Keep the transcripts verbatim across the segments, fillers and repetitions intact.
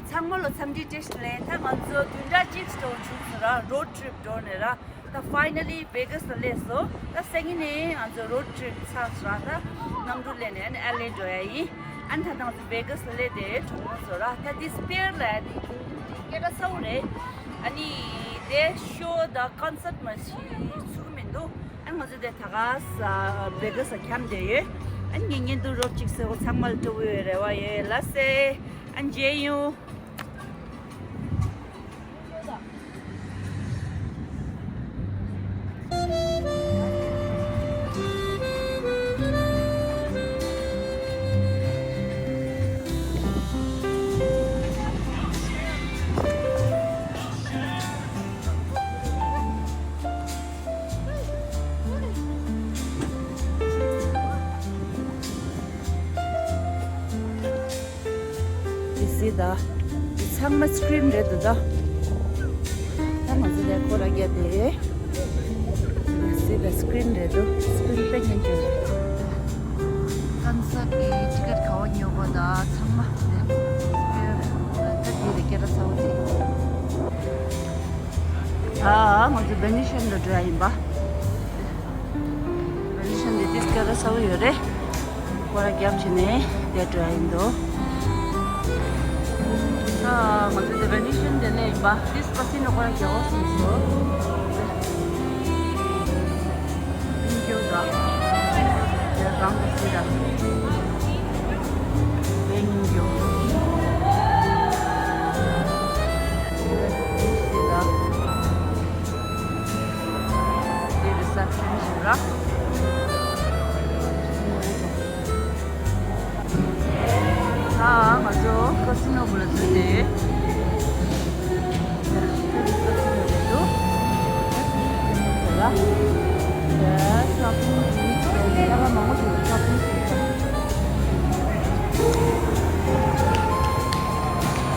ཚང་མ་ལ་འཚམས་འདྲི་བཀྲ་ཤིས་བདེ་ལེགས། ད་ང་ཚོ་བདུན་ཕྲག་གཅིག་ཙམ་བྱུང་སོང་ར། རོཌ་ཊི་རིབ་འགྲོ་ནས་ར། ད་ཕའི་ནལ་ལི་ཝེ་གྷ་སི་ལ་སླེབས་སོང་། ད་སང་ཉིན་ནས་ང་ཚོ་རོཌ་ཊི་རིབ་ཚར་སོང་ར། ད་གནམ་གྲུ་སླེབས་ནས་ཨ་ནི་ཨེལ་ཨེ་འགྲོ་ཡ་ཡིན། ཨ་ནི་ད་ང་ཚོ་ཝེ་གྷ་སི་ལ་སླེབས་ཏེ་གྲོངས་སོང་ར། ད་འདི་སི་པེར་ལ་ཨ་ནི་སྐད་གྲགས་ཚ་པོ་རེད། ཨ་ནི་དེ་ཤོ་དང་ཀོན་སར་ཊི་མ་གཞི་ཚུགས་མི་འདུག་ཨ་ནི་ང་ཚོ་དེ་ད་ག་ས་ཝེ་གྷ་སི་འཁྱམས་བསྡད་ཡོད། ཨ་ནི་ངེད་གཉིས་འདུག་རོབ་ཅིག་ཟེར་བ། ཚང་མ་ལ་སྤྲོ་བོའི་རེ་བ་ཡོད། ལགས་སེ། ཨ་ནི་མཇལ་ཡོང་། དེ་སི་ད། འདི་ཚང་མ་སི་ཀི་རིན་རེད་འདུག་ད། ད་ང་ཚོ་ལས་ཁོ་ར་རྒྱ་དེ། དེ་སི་ད་སི་ཀི་རིན་རེད་འདུག་སི་ཀི་རིན་དཔེ་སྙིང་རྗེ་རེད། ཀན་སར་ཊི་གི་ཊི་ཀེ་ཊི་ག་པར་ཉོ་དགོས་ད་ཚང་མ་དེ། ད་དེ་རེད་སྐད་གྲགས་ཚ་པོ་དེ། ད་ང་ཚོ་ཝེ་ནེ་ཤན་ལ་འགྲོ་ཡ་ཡིན་པ། ཝེ་ནེ་ཤན་དེ་ཏིས་ཀ་ར་ས་བོ་ཡོད་རེད། ཁོ་ར་རྒྱབ་བྱས་ནས་དེ་འགྲོ་ཡ་ཡིན་འདུག་ད་ང་ཚོ་དེ་ཝེ་ནེ་ཤན་དེ་ནས་ཡིན་པ། ཏིས་ཀ་སི་ནོ་ཁོ་ར་རྒྱག་འོ་སོང་སོ། སྙིང་རྗེ་ད། དེ་རང་གི་སི་ད། དེ་སྙིང་རྗེ། དེ་སི་ད། དེ་རི་སེབ་ཤན་ཞིག་ར། ད་ང་ཚོ་ཀ་སི་ནོ་བུ་ལ་འཛུལ་ཏེ། ཀ་སི་ནོ་རེད་འདུག་ད་ཤོ་པིང་ཡིན། ད་ལ་མང་པོ་ཞིག་ཤོ་པིང་ཞིག་རེད།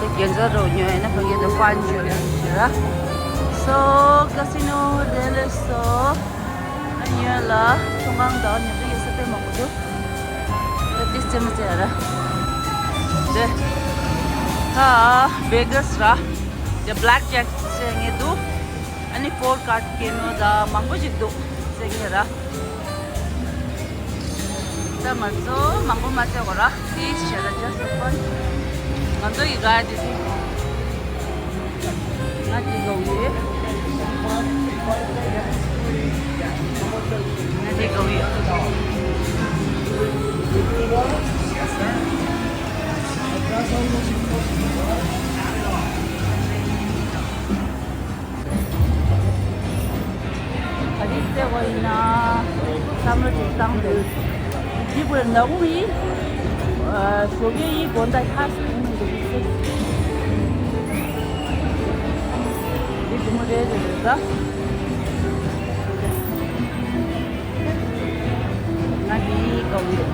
དེ་རྒྱན་ཆ་རོ་ཉོ་ཡ་ན་ཕ་གི་དེ་ཧྥན་ཇོ་ཡ་ཞེས་ར། སོ་ཀ་སི་ནོ་དེ་ལས་སོ། ཨ་ཉོ་ལ་ཚོང་ཁང་དང་ཉོ་དུ་ཡོད་ས་དཔེ་མང་པོ་འདུག་ད་དེ་རྩེད་མོ་རྩེ་ཡ་ར། དེ་ད་ཝེ་གྷ་སི་ར། དེ་བྷེ་ལེག་ཇེག་རྩེ་ངེས་འདུག་ཨ་ནི་ཕོར་ཀ་ཊི་ཀེ་ནོ་དང་མང་པོ་ཞིག་འདུག་རྩེ་ངེས་ར། ད་ང་ཚོ་མང་པོ་མ་བཙལ་བ་ར། ཏིས་བྱས་ལ་just for fun། ང་ཚོ་ཡི་ག་དེ་དེ། ང་དེ་གོ་ཡི། ང་དེ་གོ་ཡི། ག་རེ་བཙལ་བ་ཡིན་ན། བསམ་བློ་ཅིག་བཏང་དེ། འདི་བོད་ནག་ཁུང་ཡིན། ཨ། ཞོགས་ཀས་ཡིན་དགོང་དག་ཧ་སུ་ཡིན་འདུག་ཟེར། འདི་འདི་མོ་རེད་རེད་རེད་ད། ང་འདི་ག་བུ་ཡོད།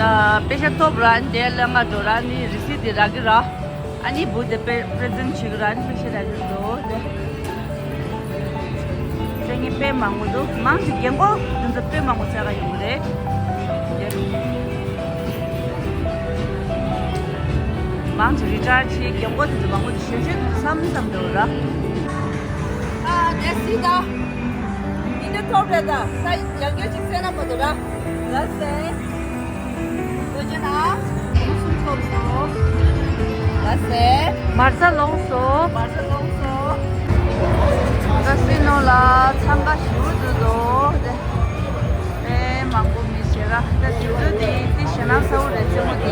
ད་པེ་ཤ་ཐོབ་ར་ནི་དེ་ལ་ང་འགྲོ་ར་ནི་རི་སི་དེ་རག་གི་ར། ཨ་ནི་བུ་དེ་པེ་པེ་རེ་ཛེན་ཊི་བྱེད་གི་ར་ནི་པེ་ཤ་རག་གི་འདུག་དེ། དེ་ངས་དཔེ་མང་པོ་འདུག་མང་ཆེ་རྒན་གོག་དེ་ཚོ་དཔེ་མང་པོ་བཙལ་ག་ཡོང་གི་རེད། དེ། མང་ཆེ་རི་ཊ་ཡར་བྱས་རྒན་གོག་དེ་ཚོ་མང་པོ་ཞོད་ཞོད་དེ་ཚོ་བསམ་བསམ་འདུག་ར། ཨ། དེ་སི་ད། འདི་འདྲ་ཐོབ་རེད་ད། ད་ཡང་སྐྱར་ཅིག་སེ་ན་མ་འདུག་ར། ལགས་སེ། ལོ་ཅན་ཨ། ཁོང་གསུམ་ཐོབ་སོང་། ལགས་སེ། མར་ས་ལོངས་སོ། མར་ས་ལོངས་སོ། ཀ་སི་ནོ་ལ་འཚང་ཁ་ཞེ་པོ་འདུག་དོ། དེ་དཔེ་མང་པོ་མི་ཤེས་ར། ད་དུས་ཚོད་དེ་དེ་ཞེད་སྣང་ཚ་པོ་རེད། རྩེད་མོ་དེ།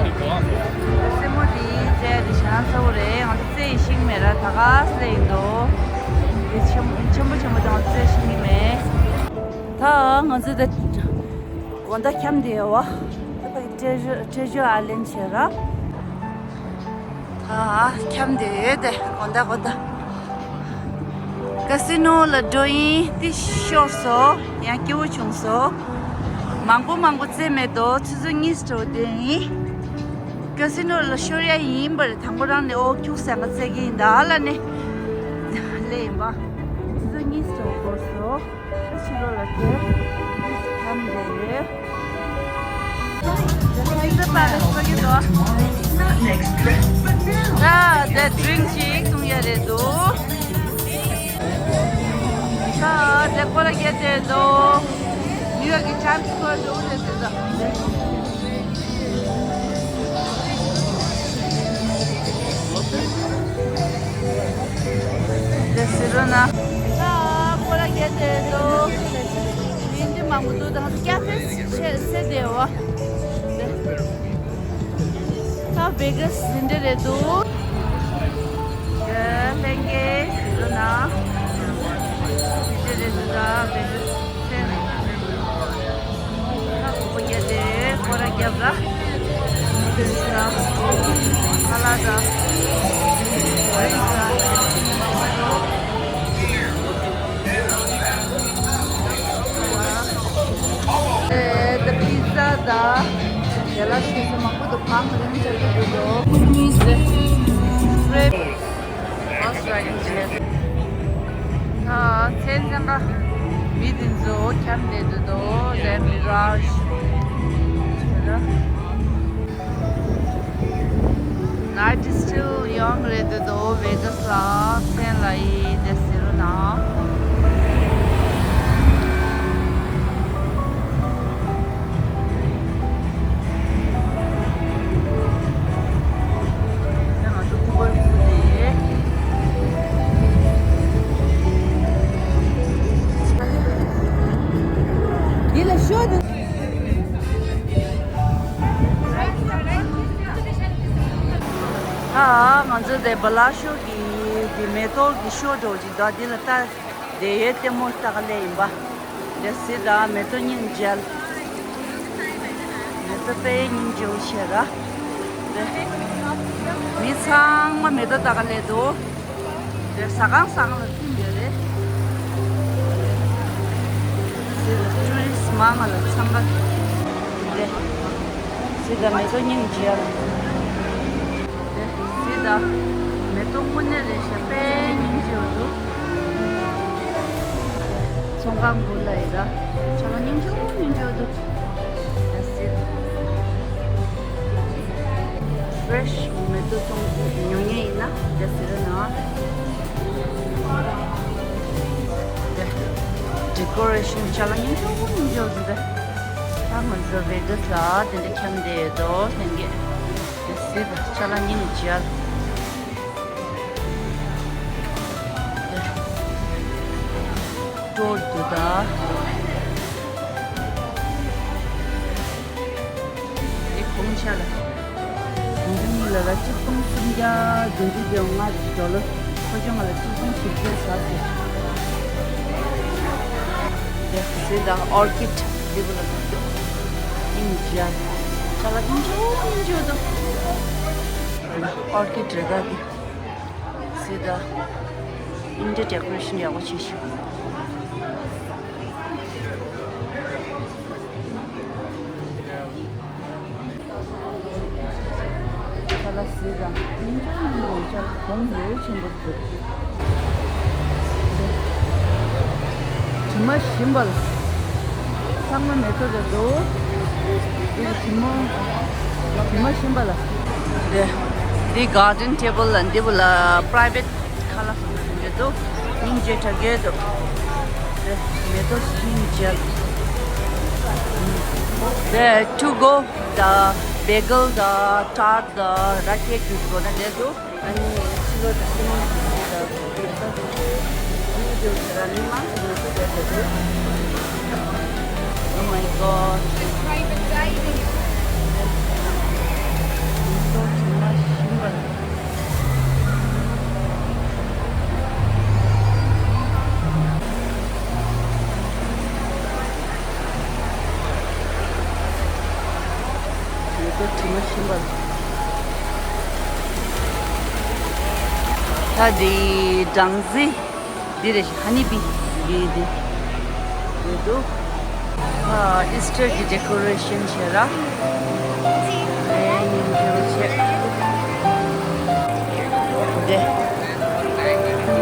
རྩེད་མོ་དེ་རྩེ་དེ་ཞེད་སྣང་ཚ་པོ་རེད། ང་ཚོ་རྩེ་ཡི་ཤེས་ཀྱི་མེད་ར། ད་ག་སེ་ཡིན་དོ། དེ་ཆེན་ཆེན་པོ་ཆེན་པོ་དེ་ང་ཚོ་རྩེ་ཤེས་ཀྱི་མེད། ད་ང་ཚོ་དེ་དགོང་དག་འཁྱམས་བསྡད་ཡོད་པ། ད་ཕ་གི་ཊེ་ཞོ་ཊེ་ཞོ་ཨའི་ལན་བྱས་ར། ད་འཁྱམས་བསྡད་ཡོད་དེ་དགོང་དག་དགོང་དག་ཀ་སི་ནོ་ལ་འགྲོ་ཡིན། དེ་ཤོར་སོང་། ཡང་སྐྱིད་པོ་བྱུང་སོང་། མང་པོ་མང་པོ་རྩེ་མེད་དོ། ཆུ་ཚོད་གཉིས་འགྲོ་བསྡད་ཡིན། ཀ་སི་ནོ་ལ་ཤོར་ཡ་ཡིན་པ་རེད། དང་པོ་རང་ནས་ཨོ་ཁྱུག་ཟ་ཁ་རྩེ་གི་ཡིན། ད་ལ་ནས་ལས་ཡིན་པ། ཆུ་ཚོད་གཉིས་འགྲོ་འགོར་སོང་། ཁམས་རེད། Caesar Palace ཕ་གི་འདུག་ད་དེ་ཌི་རིང་ཅིག་འཐུང་ཡ་རེད་འདུག་ད་དེ་སྐོར་ར་རྒྱག་བསྡད་འདུག་ནིའུ་ཡོག་གི་ཊའིམ་སི་སྐོར་འདུག་རེད་ཟེར་ད། དེ་ཟེར་རོ་ན། ད་སྐོར་ར་རྒྱག་བསྡད་འདུག་ཡིན་གྱི་མང་པོ་འདུག་ད་ཀ་ཧྥེ་ཆེ་སེ་བསྡད་བ། ད་ཝེ་ག་སི་འདི་འདྲ་རེད་འདུག་ལྷན་རྒྱས་ཟེར་རོ་ན། འདི་འདྲ་རེད་འདུག་ད་ཝེ་ག་སི་ད་ཁོ་རྒྱ་དེ་སྐོར་ར་རྒྱབ་ར། དེ་ཚོ་ཁ་ལག་དང་། ཨེ། ད་པི་ཛ་དང་། དེ་ལ་ཆུ་ཚོད་མང་པོ་འདུག་གང་རིང་ཆགས་ཀྱི་འདུག་དོ། ཧོར་སི་རའི་ཌིང་བྱས། ད་མཚན་ཚན་ཁ་མི་དེ་ཚོ་འཁྱམ་བསྡད་འདུག་དོ། ལེ་མི་ར་ཤི་བྱས་ར། Night is still young རེད་འདུག་དོ། ཝེ་ག་སི་ལ་སེན་ལ་ཡི་དེ་ཟེར་རོ་ན། ང་ཚོ་སྐུ་པར་ཕུལ་ནས། འདི་ལ་ཤོག་དང་། ཨ། ང་ཚོ་དེ་བ་ལ་ཤོག་གི་དེ་མེ་ཏོག་གི་ཤོག་འདྲ་བོ་ཅིག་འདུག་དེ་ལ་ལྟ། དེ་ཡོད་ལྟད་མོ་ལྟ་ག་སླེབས་ཡིན་པ། དེ་སི་ད་མེ་ཏོག་སྙིང་རྗེ། མེ་ཏོག་དཔེ་སྙིང་རྗེ་བོ་བྱས་ར། དེ་མི་ཚང་མ་མེ་ཏོག་ལྟ་ག་སླེབས་འདུག་དེ་ཟ་ཁང་ཟ་ཁང་ལ་ཐིམ་ཡོད་རེད། དེ་ལ་ཊུ་རི་སི་མང་ང་ལ་འཚང་ཁ། དེ་སི་ད་མེ་ཏོག་སྙིང་རྗེ་ཡ། དེ་སི་ད་མེ་ཏོག་དངོས་གནས་རེད་ཤག་དཔེ་སྙིང་རྗེ་བོ་འདུག་ཚོང་ཁང་སྒོ་ལ་ཡི་ད་ཆ་ལ་སྙིང་རྗེ་བོ་སྙིང་རྗེ་བོ་འདུག That's it. ཕེ་རེ་ཤི་མེ་ཏོག་ཚོང་ཉོ་མཁན་ཡིན་ན་དེ་ཟེར་ན། དེ་ཌེ་ཀོ་རེ་ཤན་ཆ་ལ་སྙིང་རྗེ་བོ་སྙིང་རྗེ་བོ་འདུག་ད་ང་ཚོ་ཝེ་ག་སི་ལ་དེ་འདྲ་འཁྱམ་བསྡད་ཡོད་དོ་ལྷན་རྒྱས། དེ་ཟེར་ཆ་ལ་སྙིང་རྗེ་བོ། སྤྲོ་འདུག་ད། དེ་གོང་ཆ་ལ། གོང་ཆ་གཉིས་ལ་ལ་གཅིག་སྟོང་སུམ་བརྒྱ་བདུན་ཅུ་དོན་ལྔ་ཌོ་ལར། ཁོ་ཅང་ང་ལ་གཅིག་སྟོང་བཞི་བརྒྱ་ཟ་ཟེར། དེ་ཟེར་ད་ཨོར་ཀིཌ་འདི་གུ་ལ་ལ་འདུག་སྙིང་རྗེ། ཆ་ལ་སྙིང་རྗེ་སྙིང་རྗེ་འདུག་ཨོར་ཀིཌ་རེད་ད་འདི། སི་ད། ཨིན་ཌི་ཡ་ཌེ་ཀོ་རེ་ཤན་ཡག་པོ་བྱས་ཤག་ཁ་ལག་སི་ད། ཨིན་ཌི་ཡ་ནང་ལ་ཅག་གོང་ལེའུ་ཆེན་པོ་འདུག་དྲི་མ་ཞིམ་པ་ལ། ཚང་མ་མེ་ཏོག་རེད་འདུག་དྲི་མ། དྲི་མ་ཞིམ་པ་ལ། དེ། འདི་གར་ཌེན་ཊེ་བལ་ལ་འདི་བུ་ལ་པ་རའི་ཝེཊ་ཁ་ལག་ཟ་ན་འདི་འདྲ་འདུག་སྙིང་རྗེ་དྲག་གི་འདུག་དེ་མེ་ཏོག་སྙིང་རྗེ། དེ་ཊུ་གོ་ད་བེ་གལ་ད་ཊརཊ་ད་ར་ཀེག་འདི་དགོས་ན་འདི་འདུག་ཨ་ནི་ཕྱི་ལོགས་ད་ཤི་མོན་ད་ད་ད་ད་ད་ད་ད་ད་ད་ད་ད། Oh my God. མེ་ཏོག་དྲི་མ་ཞིམ་པ། ད་འདི་སྦྲང་རྩི། འདི་རེད། ཧ་ནི་བི། འདི་འདི་འདི་འདུག་ཨ། ཨིས་ཊར་གྱི་ཌེ་ཀོ་རེ་ཤན་བྱས་ར། ཨེ་ནི་འདི་བྱས། འདི་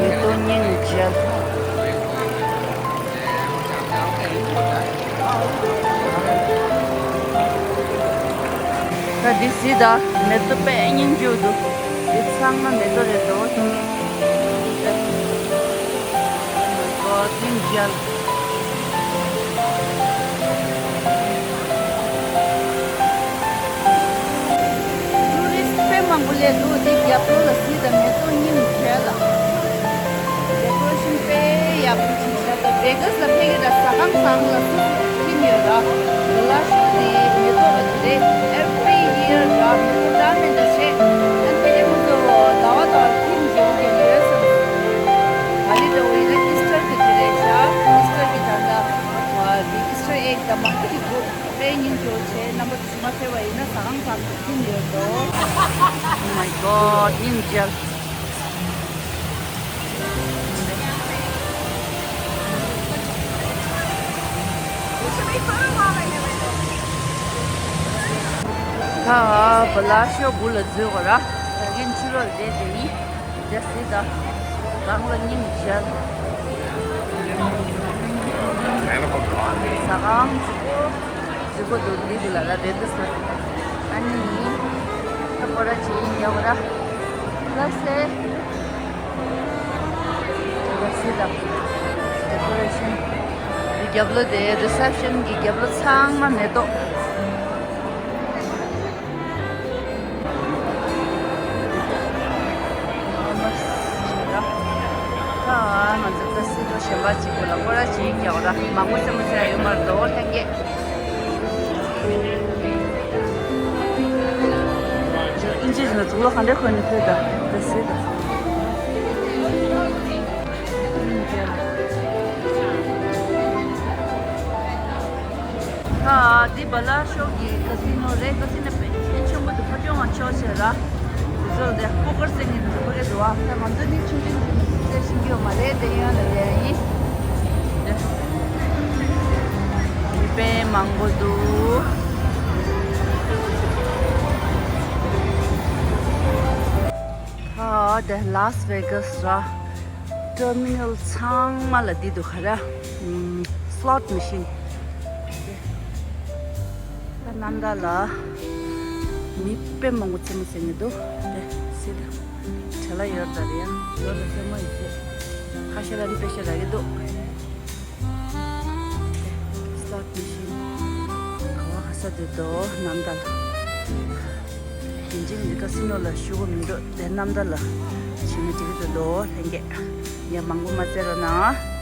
མེ་ཏོག་སྙིང་རྗེ། འདི་གཟིགས་དང་། མེ་ཏོག་དཔེ་སྙིང་རྗེ་པོ་འདུག་འདི་ཚང་མ་མེ་ཏོག་རེད་འདུག་ཨོ་སྙིང་རྗེ། ཊུ་རི་སི་ཊི་དཔེ་མང་པོ་སླེབས་འདུག་འདི་རྒྱབ་ལོགས་ལ་གཟིགས་དང་། མེ་ཏོག་སྙིང་རྗེ་ལ། ཌེ་ཀོ་རེ་ཤན་དཔེ་ཡག་པོ་ཅིག་བྱས་འདུག་ཝེ་གཱ་སི་ལ་ཕེབས་ཀྱི་ར། ཟ་ཁང་ཟ་ཁང་ལ་སོ་སོ་ཁྱིམ་ཡོད་ར། བ་ལ་ཤོ་དེ་མེ་ཏོག་ལ་དེ་རེད། Every year ར་མེ་ཏོག་འདྲ་མི་འདྲ་བྱས། ཨ་དེ་རིང་ཁོ་ཚོ་ཟླ་བ་དང་ཁྱིམ་འགྱུར་གྱི་ཡོད་བསམ། ཨ་ནི་འདྲ་བོ་ཡིན་ན་ཨིས་ཊར་གྱི་དེ་རེད་ཤག་ཨིས་ཊར་གྱི་ད་ལྟ་དེ་ཨིས་ཊར་ཨེག་དང་མང་པོ་ཞིག་འདུག་དཔེ་སྙིང་རྗེ་པོ་བྱས། རྣམ་པ་ཚོ་མ་ཕེབས་པ་ཡིན་ན་ཟ་ཁང་ཟ་ཁང་ཁྱིམ་ཡོད་འགྲོ། Oh my God, སྙིང་རྗེ། ད་བ་ལ་ཤོ་སྦུག་ལ་འཛུལ་དགོས་ར། ད་གིན་ཕྱི་ལོགས་བསྡད་དེ་ཡིན། རྒྱ་སི་ད་གང་ལ་སྙིང་རྗེ། ཟ་ཁང་གཟིགས་པོ་འདུག་འདི་འདུག་ལ་ལ་རེད་འདུག་ཟེར། ཨ་ནི་ད་སྐོར་ར་བྱེད་ཡིན་ཡོད་ར། ལགས་སེ། ལགས་སེ་ད། ཌེ་ཀོ་རེ་ཤན། འདི་རྒྱབ་ལོགས་དེ་རི་སེབ་ཤན་གྱི་རྒྱབ་ལོགས་ཚང་མ་མེ་ཏོག་ད་ང་ཚོ་ད་སི་ཏོ་གཞན་པ་གཅིག་པུ་ལ་སྐོར་ར་བྱེད་ཀྱག་ར། མང་པོ་རྩེད་མོ་རྩེ་ཡ་ཡོད་མ་རེད་དོ། ལྷན་རྒྱས། ཨིན་ཇི་ནང་དུག་ལོག་ག་འདྲ་གོན་ནས་ཕེབས་ད་ད་སི་ད། ཨ་འདི་བ་ལ་ཤོ་གི་ཀ་སི་ནོ་རེད། ཀ་སི་ནོ་དཔེ་ཆེན་ཆེན་པོ་འདུག་ཕ་སྐྱོང་བ་ཆོག་ཤེས་ར། དེ་ཚོ་ལ་དེ་པོ་ཀར་ཟེར་མཁན་དེ་ཚོ་ཕ་གི་འདུག་ཨ་ད་ང་ཚོ་ནི་ཆུང་ཆུང་ཆུང་ཆུང་ཟེར་ཤེས་ཀྱི་ཡོད་མ་རེད། དེ་ཡོང་ལ་ཡ་ཡིན། དེ་དཔེ་མང་པོ་འདུག་ཨ་དེ་ལཱས་ཝེ་གཱས་ར། ཊར་མི་ནལ་ཚང་མ་ལ་འདི་འདུག་ག་ར། ཨམ། སི་ལོཊ་མེ་ཤིན། ད་གནམ་བདག་ལ་མི་དཔེ་མང་པོ་རྩེད་མོ་རྩེ་གི་འདུག་དེ་སི་ད། བྲེལ་ལ་ཡོད་ད་རེད་ཡ། ཡོད་ད་རྩེད་མོ་ཡིན་ཚེ། ཁ་ཤས་ལ་ནི་དཔེ་ཤ་རག་གི་འདུག་སི་ལོཊ་མེ་ཤིན། ག་བ་ག་ས་འདུག་དོ་གནམ་བདག་ལ། ཡིན་གཅིག་འདི་ཀ་སི་ནོ་ལ་ཞུ་གི་མི་འདུག་དེ་གནམ་བདག་ལ་བྱིན་ན་འགྲིག་གི་འདུག་དོ་ལྷན་རྒྱས། ངས་མང་པོ་མ་རྩེ་རོགས་གནང་།